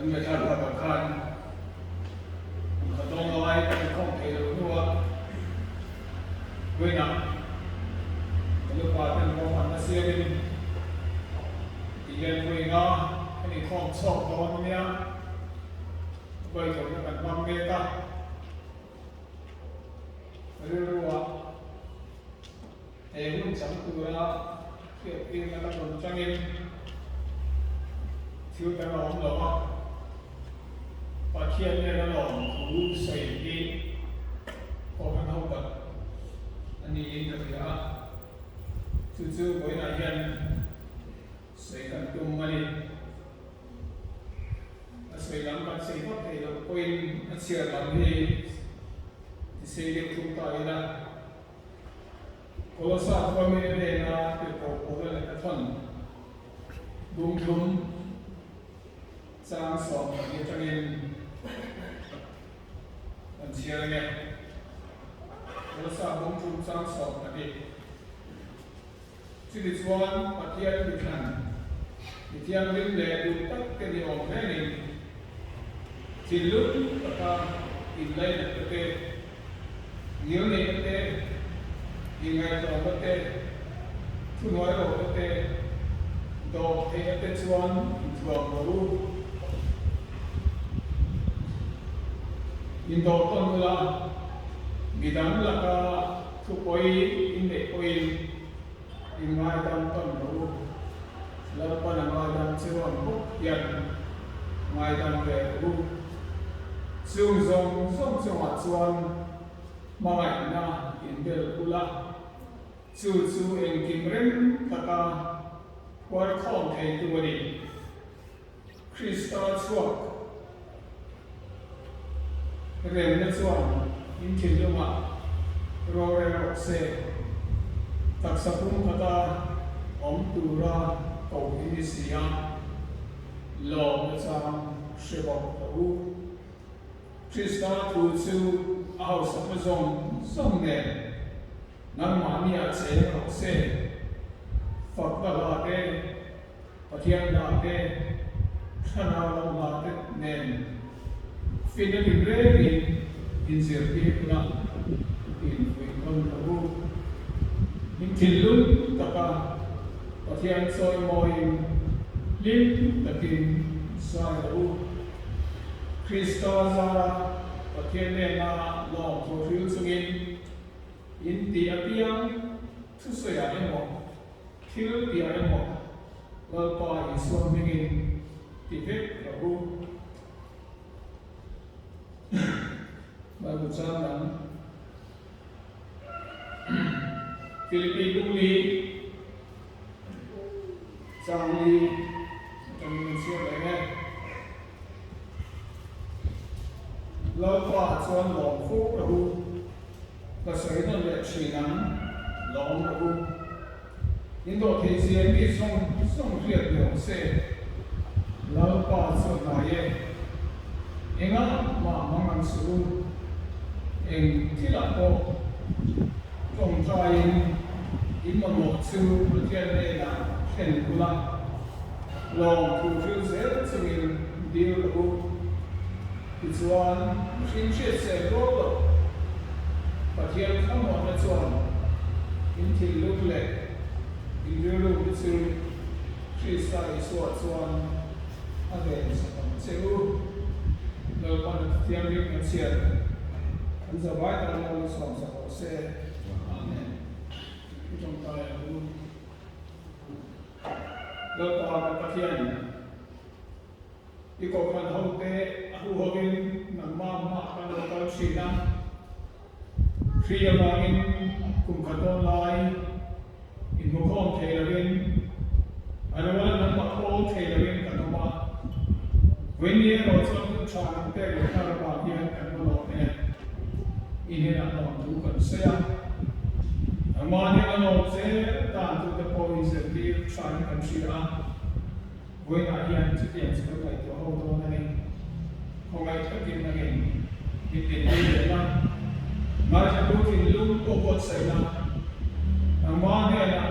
Kan ngaihthla ruat ang khan ka tawng lai ka inkhawm theih loh hnuah vawiinah ka nupa ten ruahmanna siamin ti hian vawiinga kan inkhawm chhuak dawn a nia, vaithawmna kan hmang mek a, rilruah He hun chang tura hriattirna ka rawn changin thil dang a awm lo a, Pathian nena lawm thu sawi hi Kohhran ho tak a niin ka hria a, chu chu vawiinah hian sawi kan tum a ni. A sawi lam kan sawi vak thei loh pawhin a chhiar lam hi tisei deuh thung ta ila. Kolosa khuami hnena tirhkoh Paula lehkha thawn bungthlum chang 12 atangin kan chhiar ange. Kolosa bungthlum chang 12. Chutichuan Pathian mithlan mi thianghlim leh duh tak te ni awm rengin thinlung taka inlainatna te, ngilneihna te, inngaihtlawmna te, thuhnuairawhna te, dawp theihna te chuan inthuam rawh u. Indawh tawn ula, midang laka Thupawi in neih pawhin in ngaidam tawn lo u. Lalpan a ngaidam che rawn bawk hian ngaidam ve rawh u. Chung zawng zawng chungah chuan hmangaihna in bel ula, chu chu engkim rem taka phuar khawm theitu a ni. Krista chhuak remna chuan in thinlungah rorel rawh se. Taksa pum khata awm tura koh i ni si a, lawmna chang hre bawk rawh u. Krista thu chu a hausakna zawng zawng nen nangmahniah cheng rawh se. Fakna hla te. Pathian hla te, Thlarau lo hla te nen fin a dim rengin inzirtir ula, infuih tawn rawh u. In thinlung taka Pathian chawimawiin hlim takin zai rawh u. Krista zara Pathian nena lawmthu hril chungin in tih apiang thusawiah emaw, Thil tih ah emaw Lalpa Isua hmingin ti vek rawh u. Bible chang dang Philippi bungli chang li atangin an chhiar reng e. Lalpa chuan lawm fo rawh u. Ka sawi nawn leh thin ang, lawm rawh u. In dawh thei zia mi zawng zawng hriat ni awm se, Lalpa chu a hnai e. Enga mah mang ang suh u, eng thilah pawh tawngtaiin in mamawh chu Pathian hnenah thlen ula, lawm thu hril zel chungin dil rawh u. Tichuan, mihring hriatse rual loh Pathian thlamuanna chuan in thinlung leh in rilru te chu Krista Isua chuan a ven sak ang che u. Lalpan a Pathian rinna chhiat an zavai tan lo sawm sak rawh se. Amen. I tawngtai ang u. Lalpa kan Pathian. I kohhran hote a huhoin nangmah hmah kan lo kal thin a, hri avangin kum khat dawn lai inhmukhawm thei lovin a ruala nangmah pawl thei lovin kan awm a, vawiin ni erawh chuan hun tha min pek leh thar avang hian kan va lawm e. I hnenah lawmthu kan sawi a, nangmah hnena lawm zel dan tute pawh inzirtir thain kan hria a. Vawiinah hian chutiang chu kan ngaihtuah ho dawn a ni. Khawngaih takin nangin min tintir leh la, ngaithlatu thinlung pawh buatsaih la, nangmah hnenah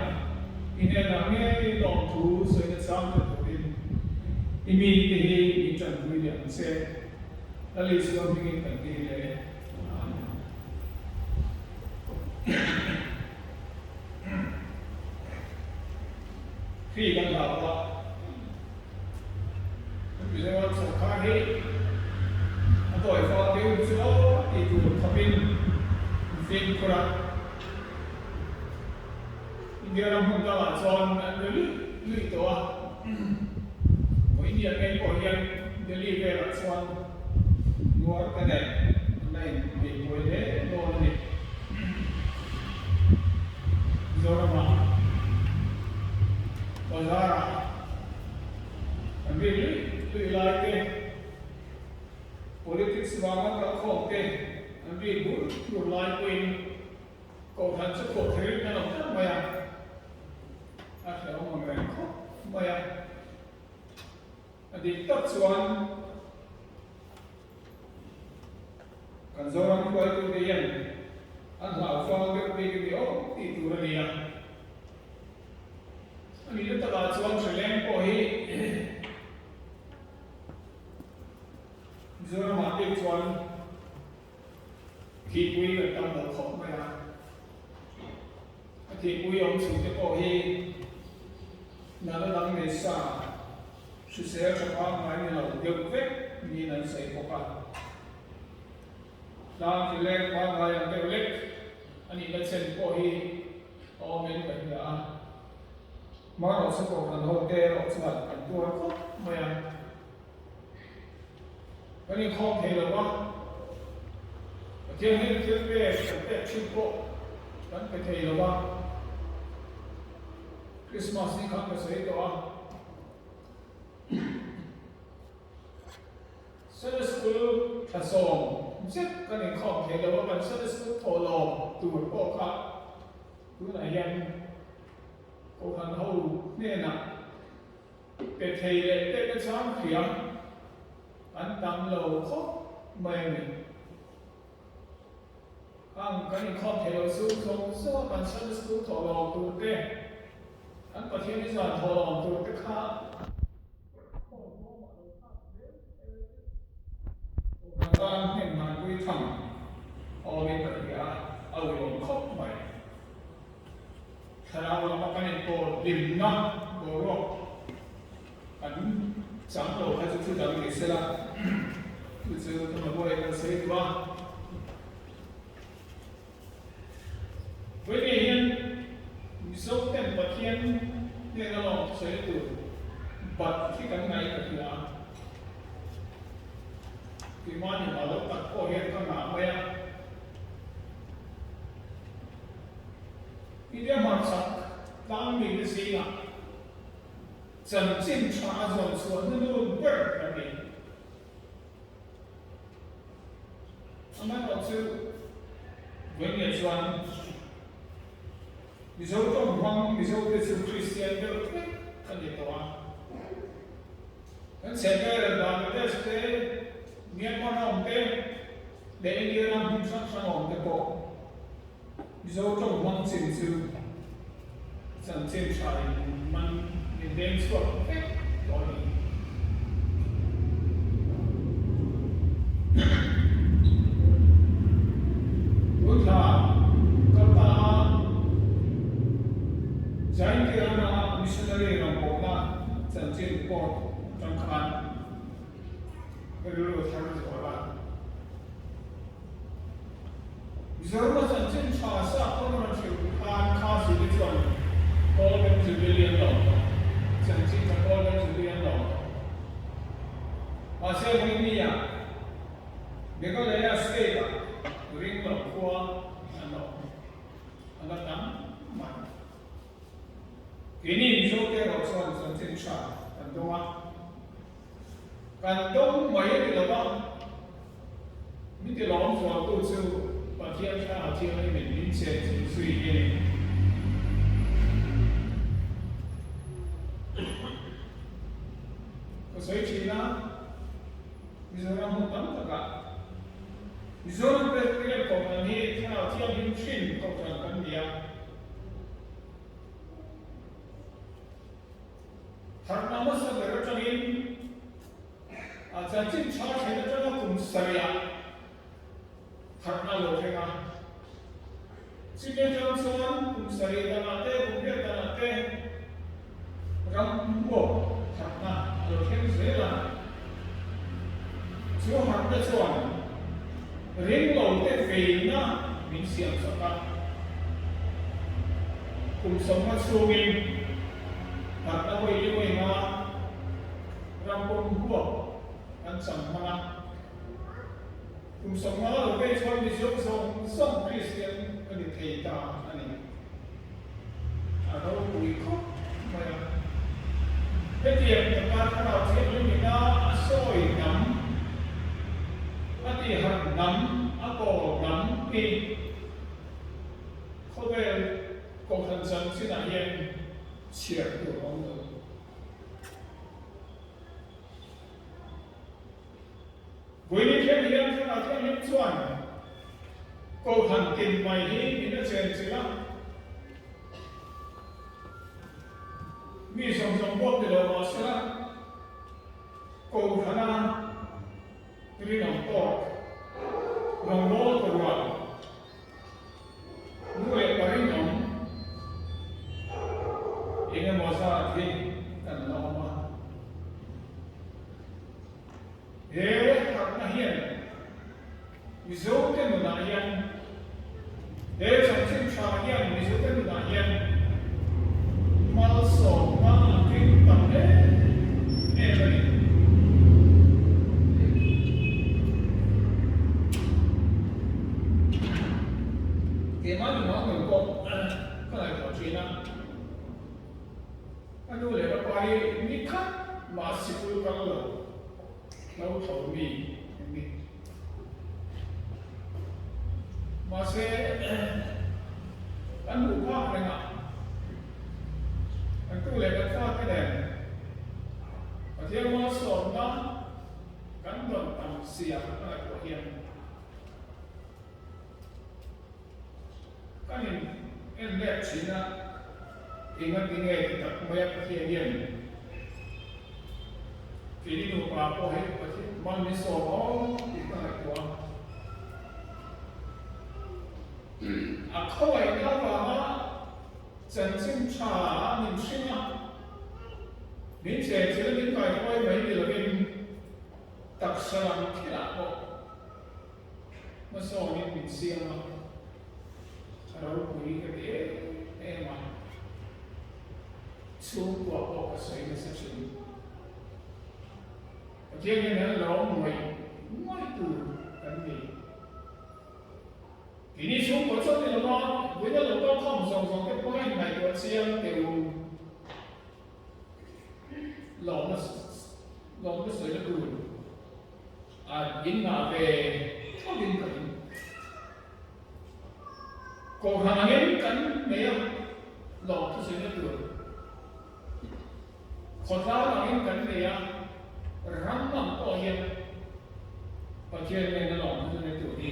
i hnenah ngei lawmthu sawina chang ta turin. I mite hi min ṭanpui leh ang che. Lal Isua hmingin kan dil e. Amen. Hri kan hlau a, kan Mizoram sawrkar hi a dawi fal deuh chu aw tih tur khawpin an fimkhur a. India ram hmun dangah chuan an be luih luih tawh a, Vawinia ngei pawh hian Delhi velah chuan nuar te nen an la inbeihbuai hle dawn a ni. Mizoramah bazarah an ri luih luih lai te, politics vanga kalkhawm te an ri bur bur lai pawhin Kohhran chu khuah kher in a lo tlat mai a, a hrehawm ang reng khawp mai a. A dik tak chuan kan Zoram hruaitute hian an hlauhfang deuh bik a ni awm tih tur a ni a. A nihna takah chuan hreleng pawh hi Mizoramah bik chuan Thihpui kan tam lo khawp mai a, a thihpui awm chhun te pawh hi nana dang nei sa hrisel tha pangngai ni lo deuh vek niin an sawi bawk a. Tlang ti leng pangngai ang deuh lek a nihna chen pawh hi a awmin ka hria a, hmangaihna kohhran ho te erawh chuan kan tuar khawp mai a. Kan inkhawm thei lo va, Pathian hian thil pek kan pek thin pawh kan pe thei lo va. Christmas ni khan ka sawi tawh a, Sunday School thla sawm zet kan inkhawm thei lo va, kan Sunday School thawhlawm tur pawh kha tunah hian Kohhran ho hnenah Pe thei leh pekna chang hria an tam lo khawp mai a ni. Khang kan inkhawm thei lo chu zawng zawng kan Sunday School thawh lawm tur te, kan Pathian hi zan thawh lawm tur te kha khawm bawmah lo thlak zel zel chu Kohhran tan hnem hnaipui tham awmin ka hria a, a uiawm khawp mai. Thlarau lama kan inpawl hlimna boruak kan chang lo kha chu thu dang ni sela, chu chu ka mamawh kan sawi duh a. Vawiin hian Mizo ten Pathian hnena lawm sawi tur bat hi kan ngaih ka hria a. Keimahni mah lo tak pawh hian ka ngah mai a. India hmarchhak tlang mite zingah chanchin tha a zawn chhuah hnu ber kan ni. Amaherawhchu vawiin chuan Mizo tawng hmang Mizote chu Kristian deuh vek a ni tawh a. Kan chhehvel Bangladesh te, Myanmar a awm te leh India ram hmun hrang hrang a awm te pawh Mizo tawng hmang chin chu chanchin tha in man min deng chhuak vek tawh a ni. Tun thla kal ta a Jaintia rama missionary rawngbawlna chanchin report atang khan ka rilru a thar zual a. Mizoram-a chanchin tha sa pawn rawn hrilh khan Khasi te chuan Golden Jubilee an lawm tawh, chanchin tha Golden Jubilee an lawm tawh. Mahse Vawinia Meghalaya state-ah ringlo khua an awm a la tam mai. Keini Mizote erawh chuan chanchin tha kan dawng a, kan dawng mai a ti lo va, mi ti lawm zualtu chu Pathian thla thianghlimin min chen chilh zui hi a ni. Ka sawi thin a, Mizoram hmun tam takah Mizoram Presbyterian Kohhran hi Thlarau Thianghlim hrin Kohhran kan ni a. Harhna hmasa ber atangin. chanchin tha thlen atanga kum sarihah harhna a lo thleng a. Chumi atang chuan kum sarih danah te, kum riat danah te ram huap harhna a lo thleng zel a. Chu harhna chuan ringlo te veina min siam sak a. Kum sawmnga chhungin harhna vawi li vawi nga ram pawm huap kan chang hman a. Kum 50 lo vei chuan Mizo zawng zawng Kristian ka ni thei ta a ni. A ropui khawp mai a. Hetiang taka thlarau thianghlim ina a sawi hnam, a tihharh hnam, a kawl hnam hi khawvel kohhran chanchinah hian chhiar tur a awm lo. Vawiin thleng hian thlarau thianghlim chuan Kohhran tin mai hi min a chen chilh a, mi zawng zawng pawh ti lo mah sela, Kohhrana rinawm tawk rawngbâwl ta rual nu leh pa rinawm eng emaw zat hi kan la awm a. He harhna hian Mizote nunah hian, he chanchin tha hian Mizote nunah hian malsawmna a keng tam em em a ni. Keimah nunah ngei pawh ka ngaihtuah thin a. A nu leh a pa hi ni khat mah sikul kal lo, hlo tho mi an ni. Mahse, kan hmuh phak rengah kan tu leh kan fate nen Pathian malsawmna kan dawn tam zia ka ngaihtuah hian Kan in en let thin a, enga tinge ti tak mai a Pathian hian keini nupa pawh hi Pathian mal min sawm awm tih ka ngaihtuah a. A khawngaihna avanga chanchin tha min hring a, min chenchilh a min kaihruai mai ni lovin taksa lam thilah pawh Hmasawnin min siam a, a ropui ka ti em em a, chhungkua pawh ka sawi nasa thin. Pathian hian an lawm ngawih ngawih tur kan ni. Keini chhungkua chauh ni lova, vawiina lo kal khawm zawng zawng te pawh hian ngaihtuah chiang teh u. Lawmna lawmna sawina tur a in ngah ve thlawtin ka ring. Kohhran angin kan nei a, lawmthu sawina tur khawtlang angin kan nei a, ram ang pawh hian Pathian nena lawmthu sawina tur hi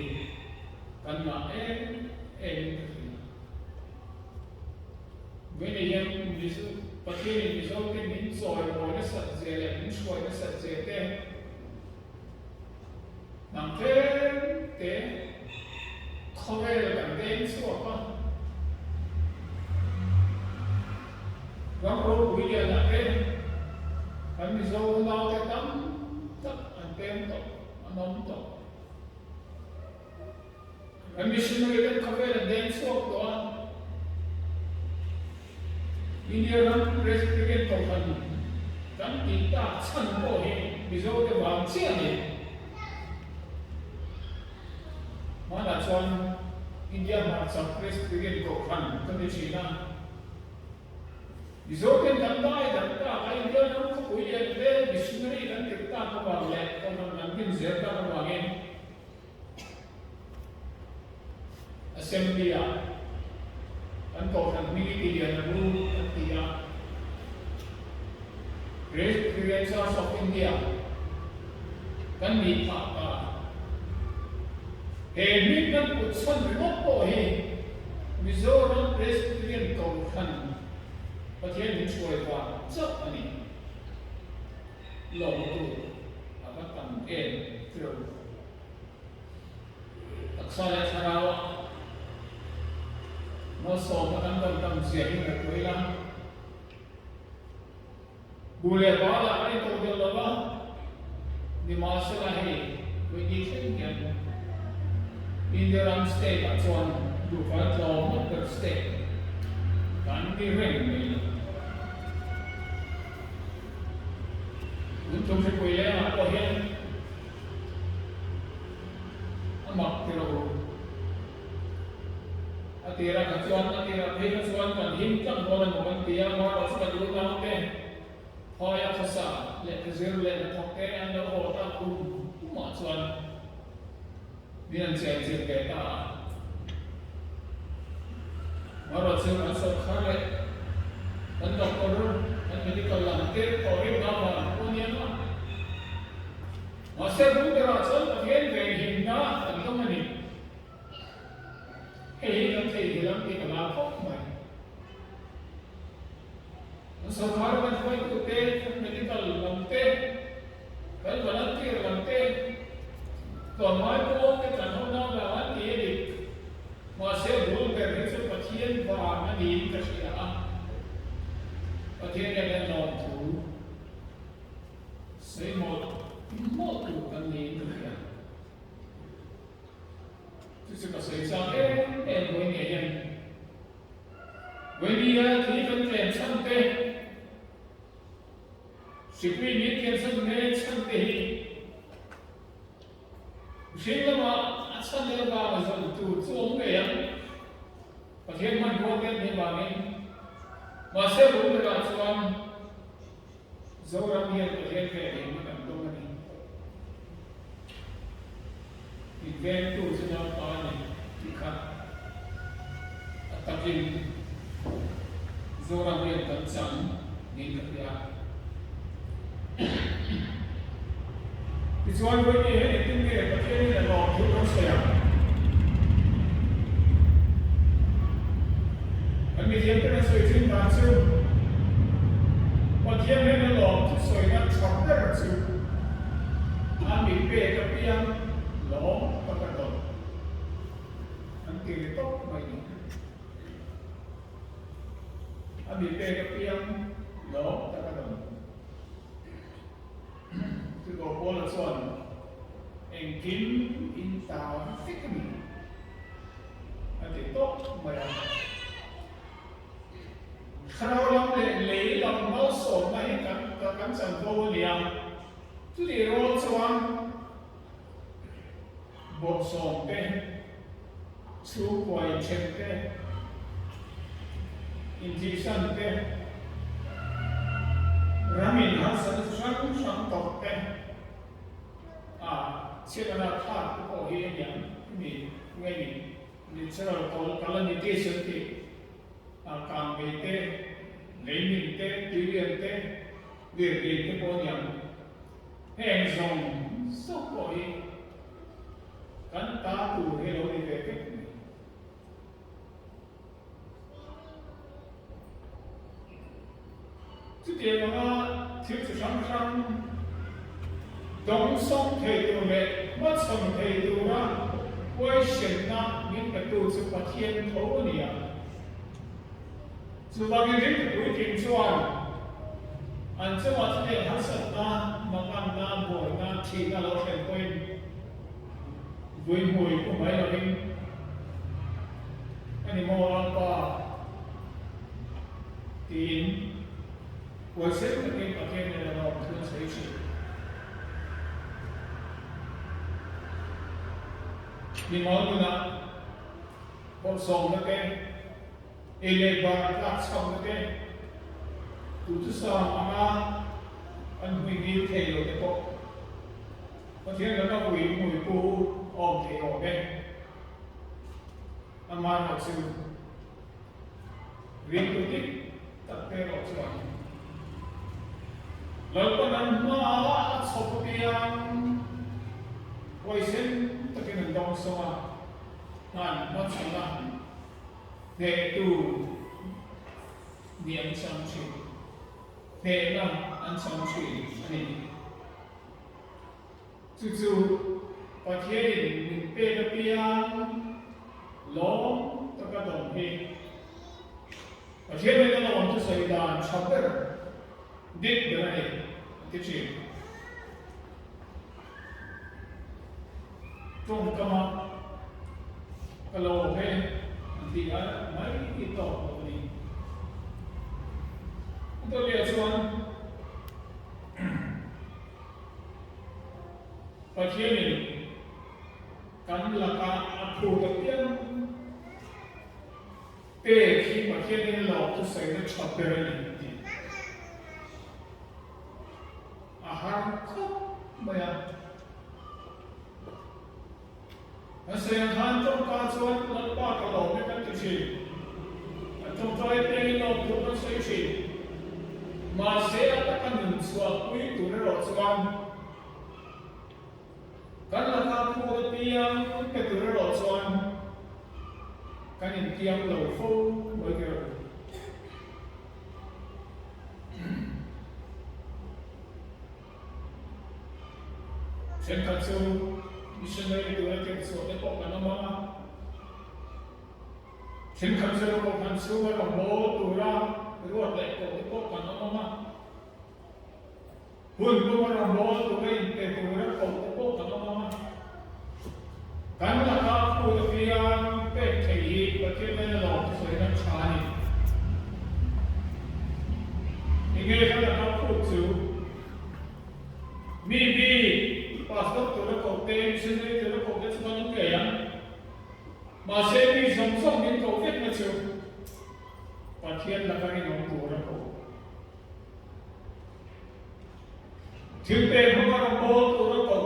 kan ngah em emin ka hria. Vawiinah hian Mizo Pathianin Mizote min chawi mawi nasat zia leh min hruai nasat zia te, hnam tlem te khawvel kan deng chhuak a, ram ropui lianah te kan Mizo naute tam tak an pem tawh, an awm tawh. Kan missionary ten khawvel an deng chhuak tawh a, India ram Presbyterian Kohhran kan tih tak chhan pawh hi Mizo te vang chiah a ni. Hmanah chuan India hmarchhak Presbyterian Kohhran kan ti thin a. Mizo ten kan dai darh tak a, India ram khawpui lian te missionary kan tirh tak avang leh Kohhran kan din zel tak avangin, Assembly ah kan kohhran hming i ti lian ang u an ti a, Presbyterian Church of India kan nih phah ta. He hming kan put chhan ringawt pawh hi Mizoram Presbyterian Kohhran Pathian min hruai vang chauh a ni. Lawmtu a va tam. tam em tiro. Taksa leh thlarau ah malsawmna kan dawn tam zia hi ngaihtuah ila, bu leh bal ah kan intoh deuh lo va, nimahsela hei Whitney thleng hian India ram state ah chuan duhfai tlawm ngawt ber state kan ni reng mai lo. Tun tum hripui lengah pawh hian a mak ti lo. A tirah kha chuan, a tirah phei kha chuan kan him tlat dawn emaw kan ti a, amaherawh chu kan unaute phaia khawsa lehkha zir leh hnathawk te an lo haw ta kum kumah chuan min an chen chilh ve ta a. Amaherawh chu kan sawrkhar leh kan doctor, kan medical lam te thawhrimna vang pawh nia nga. Mahse bul berah chuan Pathian venghimna kan dawng a ni. Hei hi kan theihnghilh ang tih ka la khawp mai. Kan sawrkhar kan hruaitute, kan medical lam te, kan volunteer lam te, tlawmngai pawl te kan ho nau vang an ti a ni. Mahse bul ber hi chu Pathian vang a niin ka hria a. Pathian hian a lawmthu. Sawi mawlh mawlh tur kan niin ka hria. Chu chu ka sawi chak em em vawi ngei hian Vawinia thi kan tlem chhan te, hripui min tlem chhan mek chhan te hi mihring lamah a chhan leh avanga zawm tur chu awm ngei ang. Pathian hmanrua te an nih vangin mahse bul berah chuan Zoram hian Pathian venhimna kan dawng a ni. Min vengtu chu Lalpa a ni tih kha a takin Zoram hian kan chang niin ka hria. Tichuan, Vawiin hian engtin nge Pathianin a lawm thu kan sawi ang? Kan mithiamte kan sawi thin dan chu Pathian hian a lawm thu sawina tha ber chu a mi pek apiang lawm tak a dawlh an ti ri tawp mai ni. A mi pek apiang lawm tak a dawlh. Chutawh Paula chuan engkim in ta vek a ni a ti tawp mai a. Thlarau lam leh lei lam malsawmna hi kan kan chanvo a ni a, chutih rual chuan bawrhsawm te, chhungkua inthen te, inthihsan te, ram inharsatna chi hrang hrang tawrh te, a chhiatna thlak te pawh hi a niang mi nge ni natural calamities an tih kangmei te, leimin te, tuilian te, lirnghing te pawh a niang. Heng zawng zawng pawh hi kan ta tur hi lo ni ve vek mai. Chutiang anga thil chi hrang hrang dawngsawng thei tur leh hmachhawn thei tura huaisenna min petu chu Pathian tho a ni a. Chuvangin ringtu puitling chuan an chungah chutiang harsatna, manganna, buaina, thihna lo thlen pawhin vui hmui pu mai lovin a ni maw Lalpa tiin huaisen takin Pathian nen a lawm thu an sawi thin. Mimal nunah bawrhsawmna te, Ei leh bar tlak chhamna te, duhthusam anga an hui ngil thei lo te pawh Pathian laka hui hmui pu awm thei awm e. Amaherawh chu ringtu dik tak te erawh chuan Lalpan an hmaah a chhawp apiang huaisen takin an dawngsawng a, hnan hmachhawn a. Hnehtu ni an chang thin. Hnehna an chang thin a ni. Chu chu Pathianin min pek apiang lawm taka dawng hi Pathian nen a lawm thusawi dan tha ber dik ber a ni, a ti thin. Tawngkama ka lawm e an tih a mai hi tawk lo a ni. Antonia chuan Pathianin kan laka a phut apiang pek hi Pathianin lawm thusawina tha ber a ni tih a har khawp mai a. Kan sawi ang khan tawngka chuan Lalpa ka lawm e kan ti thin. Kan tawngtai apiangin lawm tur kan sawi thin. Mahse a taka nun chhuahpui tur erawh chuan kan laka phut apiang pe tur erawh chuan kan intiam lo fo mai ber a ni. Thenkhat chu missionary tura tirhchhuah te pawh kan awm ang a, thenkhat chu kohhran chhunga rawngbâwl tura ruat leh koh te pawh kan awm ang a, hun puma rawngbâwl tura inpe tura koh te pawh kan awm ang a. Kan laka phut apiang pek theih hi Pathian hnena lawm thusawi nan tha a ni. Enge kan laka phut chu? Mi bik, pastor tura koh te, missionary tura koh te chu kan awm ngei ang. Mahse mi zawng zawng min koh vekna chu Pathian laka rinawm tura koh. Thil pek hmanga rawngbâwl tura koh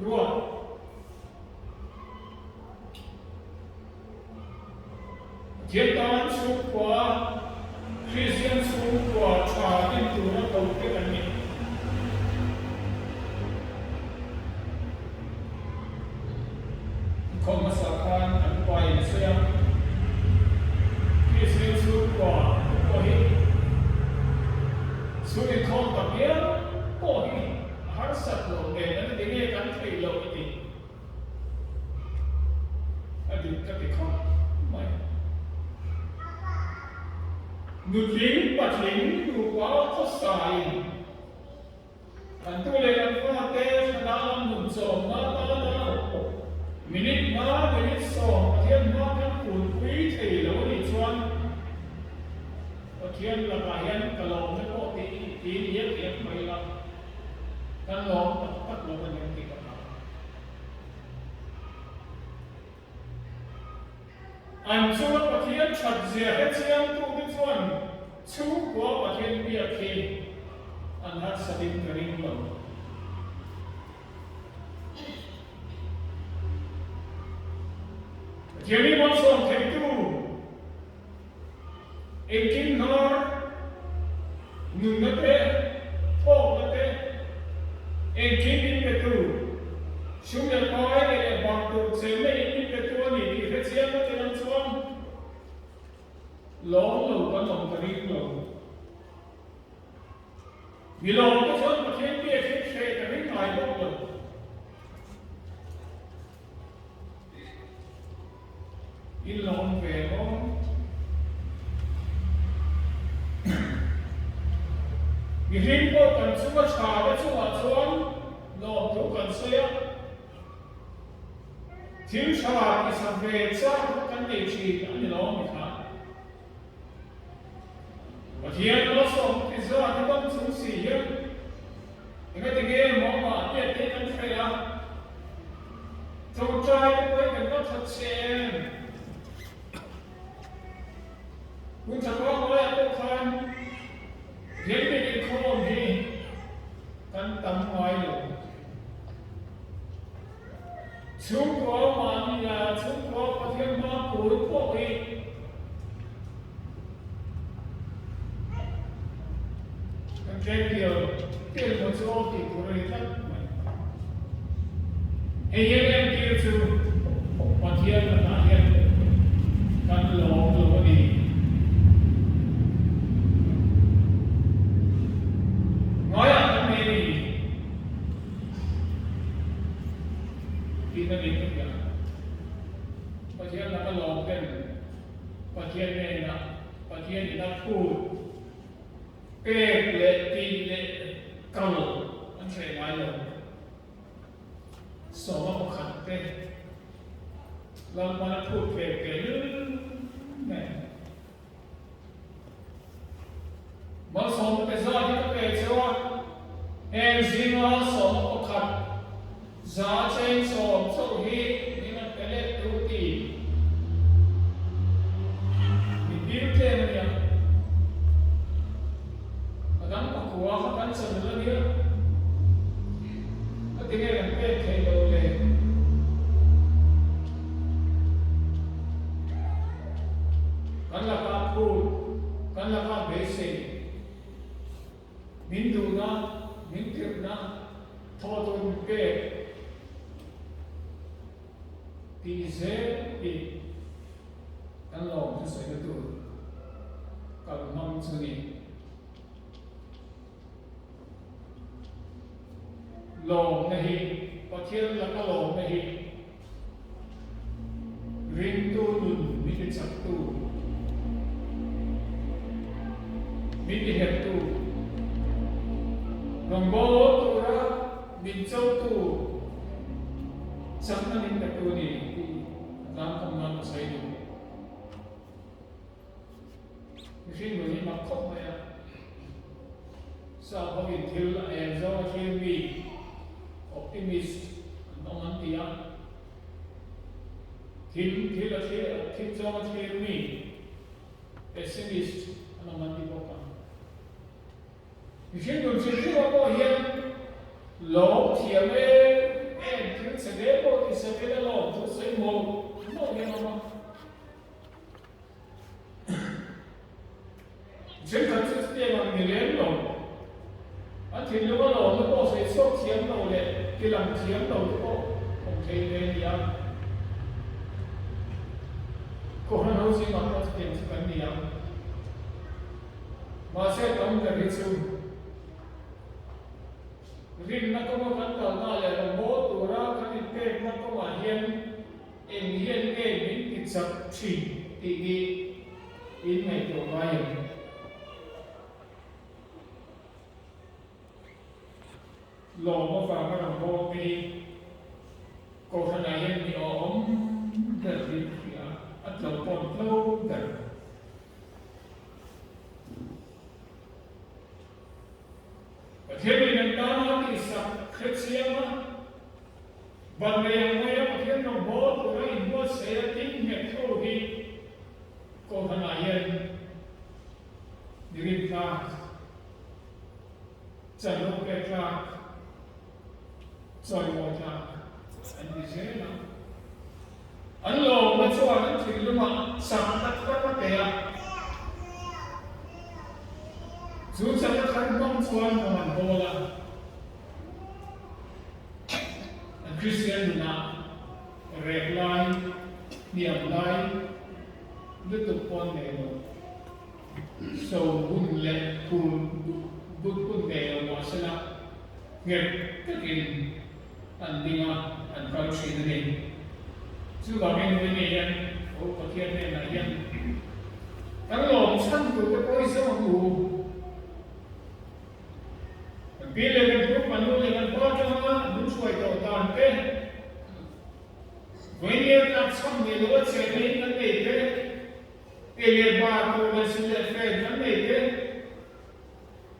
ruat. Pathian tân chhungkua, Kristian chhungkua ṭha din tura koh te kan ni. Inkhawm hmasa khan an upain a sawi a, Kristian chhungkua te pawh hi chhung inkhawm tak hial pawh hi a harsat loh nen an ti nge kan theih loh a ti. A dik ka ti khawp mai. Nutling patling nupa khawsain Kan tu leh kan fate thlanah lam nun chawmna atana minute hma minute sawm Pathian hma kan kulpui thei lo a nih chuan Pathian lakah hian ka lawmna pawh tih tiin iak iak mai ila kan lawm tak tak lo a ni ang tih ka hlau. An chunga Pathian that zia hre chiangtute chuan chhungkua Pathian biak hi an harsatin ka ring lo. Pathian hi malsawm theitu engkim hnar nunna te, thawkna te, engkim min petu, sum leh pai leh leh bang tur chenna in min petu a ni tih hre chiang na te lam chuan lawm lo kan awm ka ring lo. Mi lawm te chuan Pathian biak hi hreh ka ring ngai bawk lo. In lawm ve maw? Mihring pawh kan chunga tha te chungah chuan lawmthu kan sawi a, thil tha tihsak ve chak kha kan nei thin a ni lawm mi kha. Pathian malsawm ti zat a dam chung si hian engatinge maw mahni te kan hreih a, Tawngtai te pawhin kan va that che em? Hun tha pang laiah pawh khan Rianmen inkhawm hi kan tam ngai lo. Chhungkua mahni a chhungkua Pathian hma pur pawh hi kan tlem pial pial maw chu aw tih tur a ni tlat mai. Hei hian entir chu Pathian lakah hian kan lawm lo a ni. Ngaiah kan nei a ni. Pek leh tih leh kal an hreh ngai lo. Sawma pakhat te Lalpan a phut ve ve lul nen. Malsawmna te zat hi ka pe cheu a, heng zinga sawma pakhat za cheng sawm chauh hi min rawn pe let tur ti min dil tlem a nia. A dang pakua kha kan chan la nia. Ka ti nge kan pek theih loh le? Kan lakah phut, kan lakah beisei, min duhna, min tirhna, thaw tur min pek tih zel hi kan lawm thusawi na tur kal hmang chu ni. Lawmna hi, Pathian laka lawmna hi ringtu nun min ti chaktu, min ti hertu, rawngbâwl tura min chotu, chakna min petu a ni tih a tlangkawm nan ka sawi duh. Mihring nun hi mak khawp mai a, Sap hovin thil a en zawng a thlir mi, optimist, an awm an ti a, thil thil a thlir thim zawng a thlir mi, pessimist, an awm an ti bawk a. Mihring nun hrim hrim ah pawh hian lawm thiam em em thil chhe ve pawh ti se vel a lawm chu sawi mawlh mawlh hian a awm a. Thenkhat chu chutiang ang ni lem lo, an thinlung a lawmna pawh sawi chhuak thiam lo leh tilang thiam lo te pawh awm thei ve a ni a. Kohhran ho zingah pawh chutiang chu kan ni ang. Mahse tam ber hi chu rinna kawnga kan kalna leh rawngbâwl tura kan inpekna kawngah hian Eng hian nge min ti chak thin tih hi in ngaihtuah ngai em? Lawm avanga rawngbâwl te hi Kohhranah hian mi awhawm ber hi ka hria a, a tlo pawn tlo ber. Pathianin an tana tihsak hre chiang a, Van lei ang maia Pathian rawngbâwl tura inbuatsaih a ding nghet ho hi Kohhranah hian mi rintlâk, chanvo pek tlâk, chawimawi tlâk an ni zel a. An lawmna chuan an thinlungah chakna thar a pe a, chu chakna thar hmang chuan rawng an bawl a. An Kristian nunah rek lai, hniam lai lutuk pawn nei lo, so hun leh phul but hun nei lo mahsela nghet takin an ding a, an kal thin a ni. Chuvangin nui ngei hian Aw Pathian hnenah hian kan lawm chhan turte pawh i zawng ang u. Kan pi leh kan pu, kan nu leh kan pa atanga min hruai tawh dan te, vawinia tlak chham nei lo a chenna in kan nei te, ei leh bar tur leh sil leh fen kan nei te,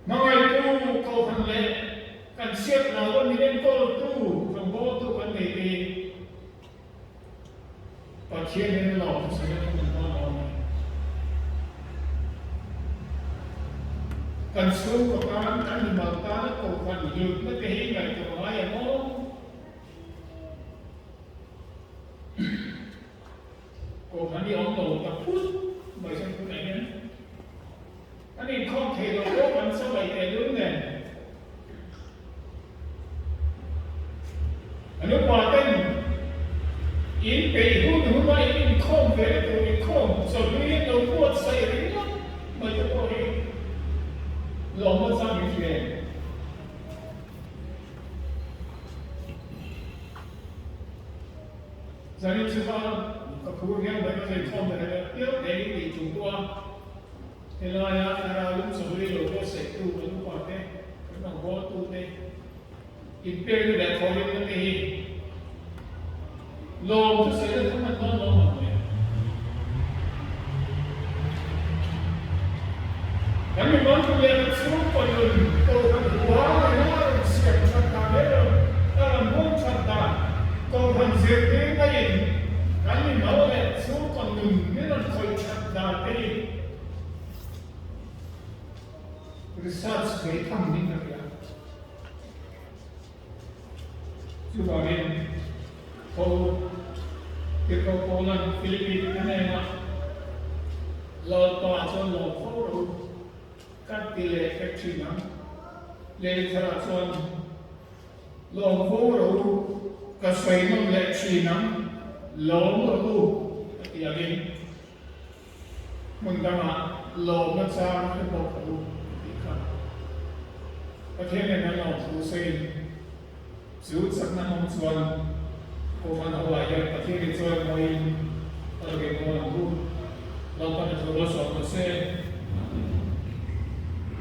hmangaihtu kohhran leh kan chhiat lo a min enkawltu, rawngbawltu kan nei te hi Pathian hian a lawm hmasa ber kan tan awm a ni. Kan chhungkaw tan, kan mimal tana kohhran hlutna te hi ngaihtuah ngai ang aw. Kohhran hi awm lo ta phut mai chuan tunah hian kan inkhawm thei lo pawh kan chawlh teh lul nen. An upa ten in peih hun hun a in inkhawm ve na tur inkhawm chawlhni hian lo buatsaih ringawt mai te pawh hi lawmna chang in hria em? Zanin chu kha ka phur hian mai ka inkhawm ve reng a, pial te in tih chung pawh a helaia thlarau lung chawlhni lo buatsaih. Inpekna leh thawhrimna te hi lawm thusawi na tham an dawn lo mang mai. Kan mimal tu leh kan chhungkaw nun Kohhran huang leh a rawn siam that dan leh a rawn hung that dan Kohhran zirtirna in kan mimal leh chhungkaw nun min rawn khawih that dan te hi research bei tham niin ka hria. Chuvangin, tho Tirhkoh Paulan Philippi te hnenah, Lalpa chuan lo fo rawh u, ka ti leh vek thin ang. Lei tharah chuan lawm fo rawh u, ka sawi nawm leh thin ang, lawm rawh u, a ti angin. Hmun dangah lawmna chang hre bawk a u tih kha Pathian nen an lawm thu sawiin chu chakna hmang chuan Kohhran ho ah hian Pathian in chawi mawiin a rawn inhawn ang u. Lalpan a thu malsawm rawh se.